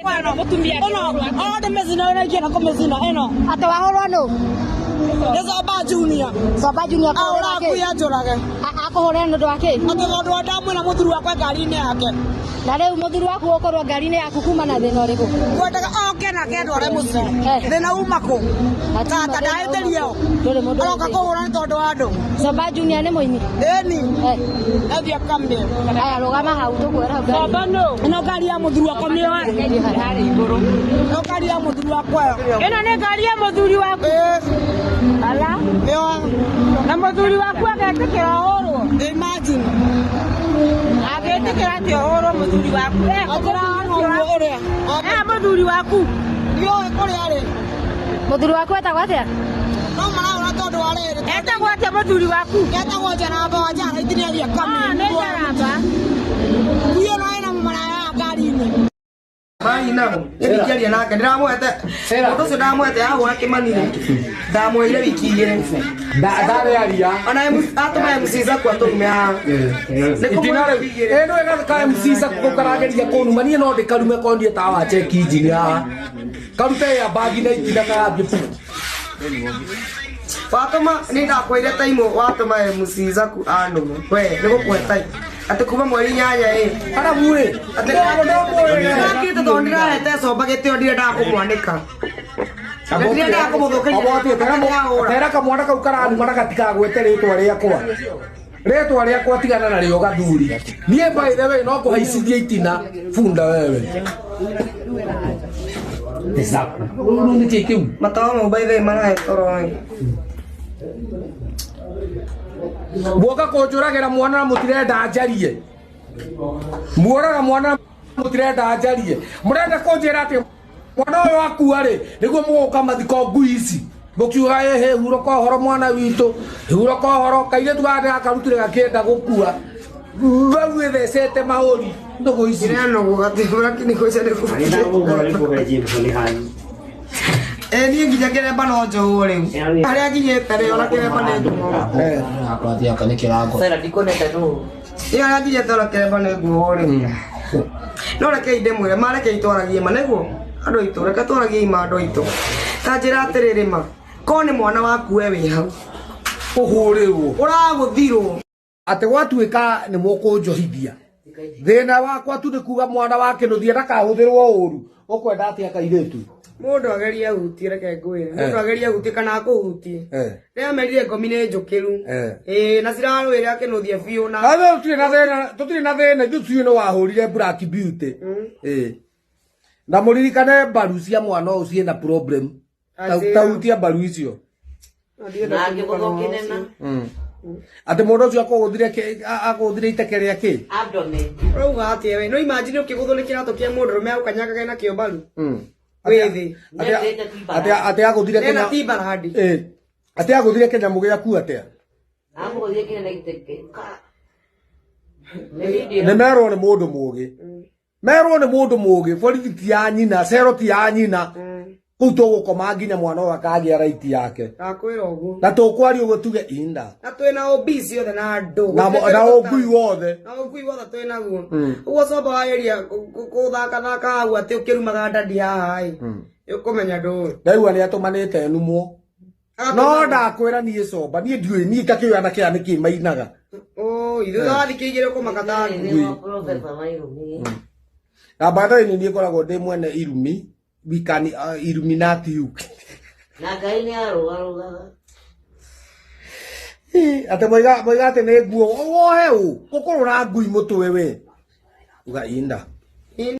Ĩno o ndĩmĩcina ĩno ingĩenda kũmĩcina ĩno. Atĩ wahũrwo nũ? Nĩ Somba Junior. Somba Junior Ahũra akũhũrĩra kĩ? ngui anjũrage. Akũhũrĩra nĩ ũndũ wa kĩ? Atĩ tondũ wa ndamwĩra mũthuri wakwa e ngari-inĩ yake. Na rĩu mũthuri waku gũkorwo ngari-inĩ yaku kuma na thĩna ũrĩkũ? Ngwendaga oke nake ndware mũciĩ. Thĩna uma kũ? Hatirĩ Tata thĩna ndahĩtĩria uma kũ. Ndũrĩ mũndũ Aroka ũhĩtĩirie. kũhũra nĩ tondũ wa andũ. Somba Junior nĩ mũini? Ĩni. Athiĩ akambe. Aya rũgama hau tũkuoere hau ngari. Ĩno ngari ya mũthuri wakwa mĩoe. Ĩno ngari ya mũthuri wakwa ĩyo. Ĩno nĩ ngari ya mũthuri waku. Ĩĩ. Ala. Mĩoe. Na mũthuri waku agetĩkĩra ũhũrwo. Imagine. Agĩtĩkĩra atĩ ũhũrwo mũthuri waku. Eh, Atĩra hana ũguo ũrĩa. Eh, mũthuri waku. Ndiũĩ kũrĩa arĩ. Mũthuri waku etagwo atĩa? No marahũra tondũ wa rĩrĩ. Etagwo atĩa mũthuri waku? Etagwo Njaramba wa Njara itini athiĩ Ah, nĩ Njaramba. Ngui ĩno ĩna maraya ngari-inĩ. Mai namo nĩ ndingĩaria nake ndĩramwete mũndũ ũcio ndamwete ahũra kĩmani ndamwĩrire wiki igĩrĩ Ndarĩaria. Ona atũma MC Zaku atũrume haha. Nĩ Itina kũmwĩra rĩu wiki igĩrĩ. ĩno ĩgaka MC Zaku karageria kũnuma niĩ no ndĩkarume kondie ta wa check engine haha karute ya bagi na itina karambie Watũma nĩ ndakwĩire time watũma MC Zaku anũme we nĩ gũkũhe time atĩ kuma mweri 8 ĩ arabu rĩ atĩ ndakĩte tondũ ndĩrahete comba gĩtĩo ndirendaga kũmwanĩka na ndirendaga kũmũthũkĩria. Tera kamwana kau karanuma na gatikagwete rĩtwa rĩakwa rĩtwa rĩakwa tigana narĩo gathuri niĩ by the way no kũhaicithia itina bunda wewe Zaku rĩu nĩ kĩ kĩu? Matawa mau by the way marahe toro ĩ. Guoka kũnjũragĩra mwana na mũtirenda njarie muoraga mwana na mũtirenda njarie mũrenda kũnjĩra atĩ mwana ũyũ akua rĩ nĩguo mũgũka mathiko ngui ici mũkiuga ĩhĩ hurũka ũhoro mwana witũ hurũka ũhoro kairĩtu gaka ndĩrakarutire gakĩenda gũkua rĩu ĩthecete mahũri ndũgũ ici. Ndĩranogwo gatihũra kiniko cia nĩ ĩ niĩ nginya kĩremba no njũũ rĩu harĩa nginyĩte rĩ ona kĩremba nĩ nguo ĩ harĩa nginyĩte ona kĩremba nĩ nguo rĩu no rekei ndĩmwĩre ma rekei twaragie ma nĩguo andũ aitũ reke twaragie ima andũ aitũ ta njĩra atĩrĩrĩ ma korwo nĩ mwana waku we wĩ hau ũhũrĩrwo ũragũthirwo atĩ gwatuĩka nĩ mũkũnjohithia thĩna wakwa tu nĩ kuga mwana wa kĩnũthia ndakahũthĩrwo ũru ũkwenda atĩa kairĩtu? Mũndũ agerie ahutie reke ngwĩre mũndũ agerie ahutie kana akũhutie. Ndĩramerire ngomi nĩ njũkĩru. Ĩĩ na cirarũĩra kĩnũthia biũ na Athe tũtirĩ na thĩna tũtirĩ na thĩna ithuĩ tũtiũĩ nĩ wahũrire Black Beauty. Ĩĩ. Na mũririkane mbaru cia mwana ũyũ ciĩna problem. Atĩ- Ta hutia mbaru icio. Na Atĩ mũndũ ũcio akũgũthire akũgũthire iteke rĩa kĩ? Ũrauga atĩa we? No imagine ũkĩgũthwo nĩ kĩratũ kĩa mũndũrũme agũkanyangage nakĩo mbaru wĩ thĩ. Atĩ atĩ agũthire Ena kĩnya Timberland. Ĩĩ. Atĩ agũthire kĩnyamũ gĩaku atĩa? Nĩ merwo nĩ mũndũ mũgĩ. Merwo nĩ mũndũ mũgĩ borithi ti ya nyina cero ti ya nyina kũu tũgũkoma nginya mwana ũyũ akagĩa right yake. Ndakwĩra ũguo. Na tũkwaria ũguo tuge inda. Na twĩna OB ciothe na andũ. Na na ũngui wothe. Na ũngui wothe twĩ naguo. Ũguo comba wageria gũthakathaka hau atĩ ũkĩrumaga ndadi haha ĩ. Ũkũmenya ndũĩ. Ndaigua nĩ atũmanĩte numwo. No ndakwĩra niĩ comba niĩ ndiũĩ niĩ ngakĩũĩ anake aya nĩkĩ mainaga. Oi, thutha wa thikũ igĩrĩ ũkũmaka ta ngui. Na by the way nĩ niĩ ngoragwo ndĩ mwene irumi we can illuminate you. Na Ngai nĩ arũgarũgaga. Atĩ moiga moiga atĩ nĩ nguo wohe ũ ũkũrũra ngui mũtwe we uga inda.